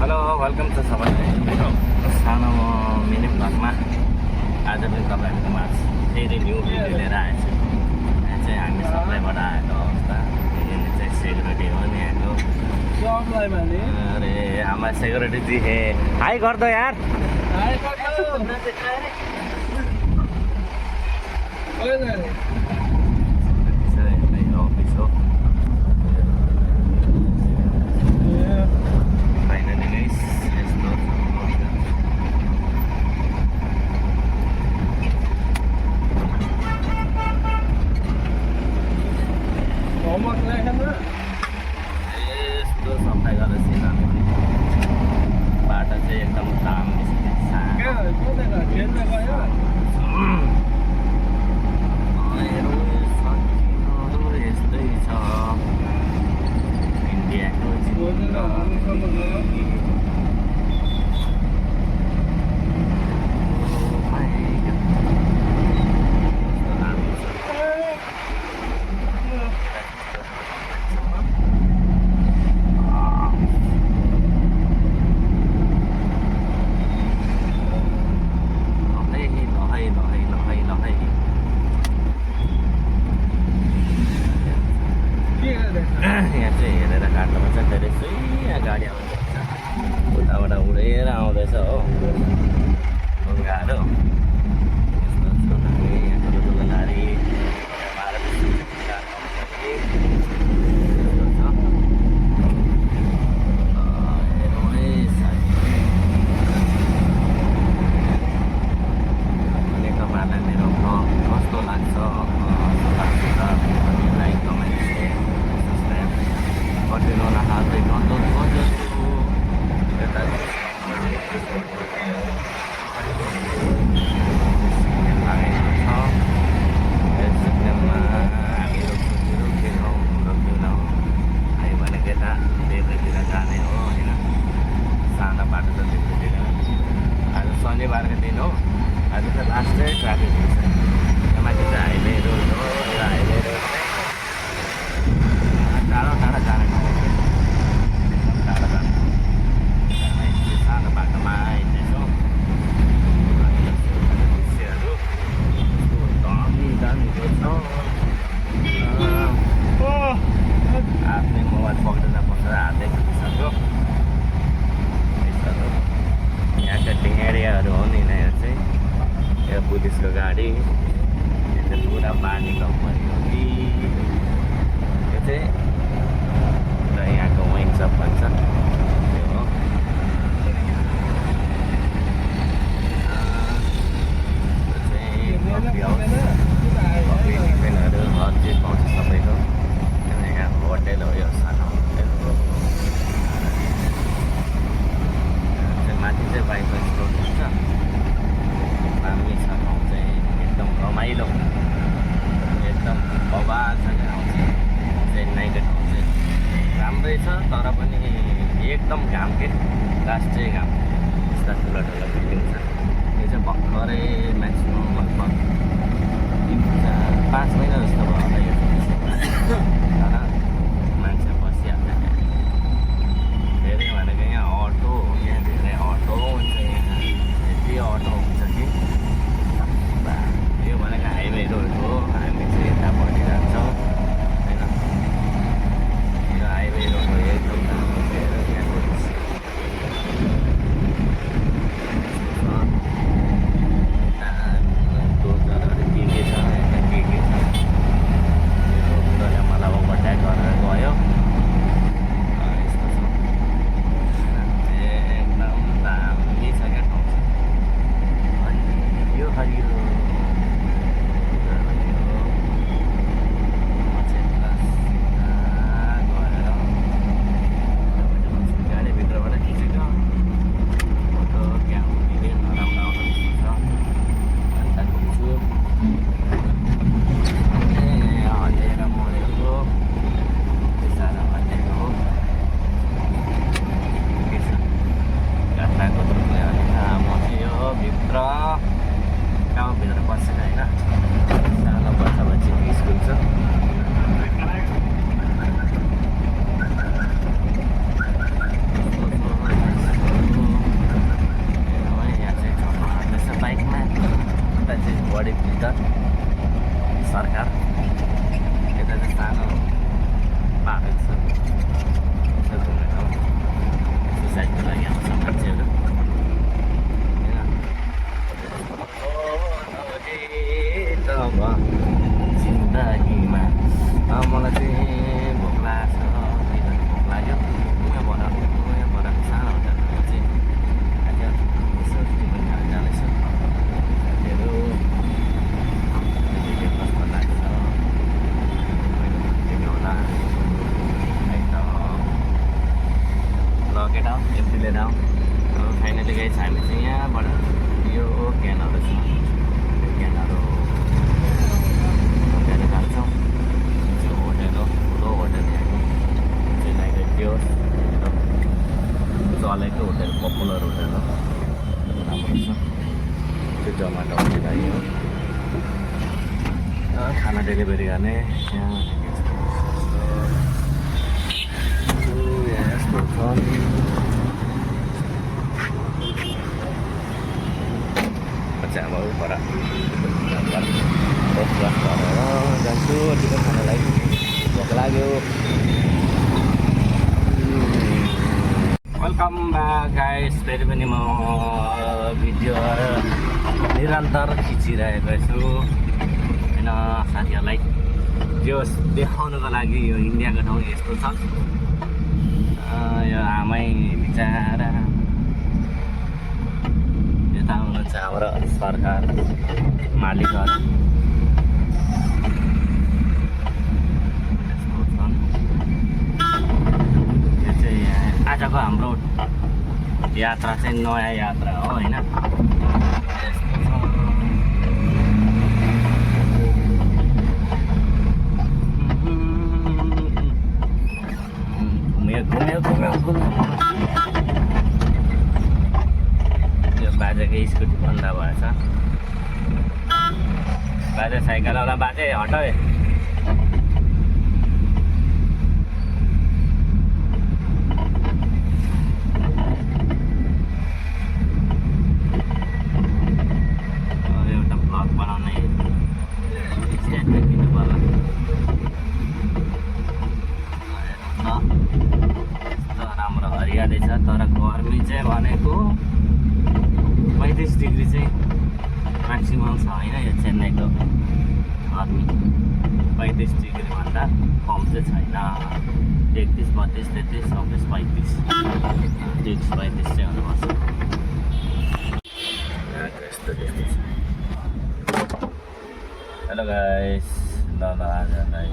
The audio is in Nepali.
हेलो वेलकम छ सबैलाई मेरो सानो मिनी ब्लगमा। आज पनि तपाईँहरूको माझ फेरि न्यू भिडियो लिएर आएछु। यहाँ चाहिँ हामी सबैबाट आएको अवस्था यहाँ चाहिँ सेक्युरिटी हो नि यहाँको। अरे हमारा सेक्युरिटी जी है, हाई कर दो यार। ऑफिस हो फाइनली गाइस, यस्तो यस्तो सफाइ गरेपछि बाटो चाहिँ एकदम दामी यस्तै छ इन्डियाको जिन्दगी। यहाँ चाहिँ हेरेर काट्नुपर्छ, धेरै यहाँ गाडी आउँदैछ, उताबाट उडेर आउँदैछ हो ढुङ्गाहरू। यस्तो छ यहाँ ठुलो गाडी तपाईँहरूलाई मेरो ब्लग कस्तो लाग्छ लाइक कमेन्ट सेयर सब्सक्राइब गरिदिनु होला। हार्दै अनुरोध गर्दछु। यता सिक्किममा हामी रोक्दैनौँ आयो भने यता देब्रेतिर जाने हो होइन, सानो बाटो त देब्रेतिर। आज शनिबारको दिन हो, आज त लास्ट चाहिँ ट्राफिक हुन्छ। माथि चाहिँ हाइवे रोड हो, हाइवे रोड चाहिँ टाढो टाढो जाने टाढो जाने सानो बाटोमा हिँड्दैछौँ। दृश्यहरू दामी दामीको छ। आफ्नै मोबाइल पक्रेर बसेर हातै खिचिसक्यो। यहाँका ढिँगेडियाहरू हो नि यहाँ चाहिँ, यो पुलिसको गाडी। यो चाहिँ पुरा पानी कम्पनी हो कि यो चाहिँ र यहाँको वाइन सप भन्छ त्यो हो। कफी हाउस, कफी टिफिनहरू हर चिज पाउँछ सबैको। यहाँ होटेल हो, यो सानो होटेल हो। माथि चाहिँ वाइफाई स्टोर हुन्छ, दामी छ ठाउँ चाहिँ, एकदम रमाइलो, एकदम बवाल छ ठाउँ चाहिँ। चेन्नाईको ठाउँ चाहिँ राम्रै छ, तर पनि एकदम घाम के राष्ट्रिय घाम। यस्ता ठुला ठुला बिल्डिङ छ। यो चाहिँ भर्खरै म्याक्सिमम् लगभग 5 महिना जस्तो भयो होला यो तर मान्छे बसिहाल्छ त्यहाँ। धेरै भनेको यहाँ अटो, यहाँ धेरै अटो हुन्छ, यहाँ यति अटो हुन्छ कि यो भनेको हाइवे रोड हो। हामी चाहिँ यतापट्टि जान्छौँ होइन, यो हाइवे रोड हो एकदम यहाँको डोजरहरू के छ, यता के छ, यो बुढोले मलाई लिएर आउँ। अब फाइनली गाइस हामी चाहिँ यहाँबाट यो क्यानहरू छ, यो क्यानहरू लगेर जान्छौँ। त्यो होटेल हो, ठुलो होटेल यहाँको चेन्नाईको त्यो चलेको होटेल, पपुलर होटेल हो, राम्रो छ। त्यो जोमेटो होटेल आयो, खाना डेलिभरी गर्ने यहाँ यस्तो छ। अब पर जान्छु टिकट खानलाई, भोक लाग्यो। वेलकम ब्याक गाइस, फेरि पनि म भिडियो निरन्तर खिचिरहेको छु होइन साथीहरूलाई। त्यो देखाउनुको लागि यो इन्डियाको ठाउँ यस्तो छ। यो आमै बिचरा यता हुनुहुन्छ हाम्रो सरकार मालिकहरू। यो चाहिँ आजको हाम्रो यात्रा चाहिँ नयाँ यात्रा हो होइन। घुम्यो त्यो बाजेको स्कुटी बन्द भएछ। बाजे साइकलवाला बाजे हटाए। एउटा ब्लग बनाउने किन्नु पर्ला। राम्रो हरियाली छ, तर गर्मी चाहिँ भनेको 35 डिग्री चाहिँ म्याक्सिमम छ होइन। यो चेन्नाईको गर्मी 35 डिग्रीभन्दा कम चाहिँ छैन। 31, 32, 33, 34, 35, 30, 35 चाहिँ हुनुपर्छ। यस्तो त्यस्तो छ। हेलो गाइस, ल आजलाई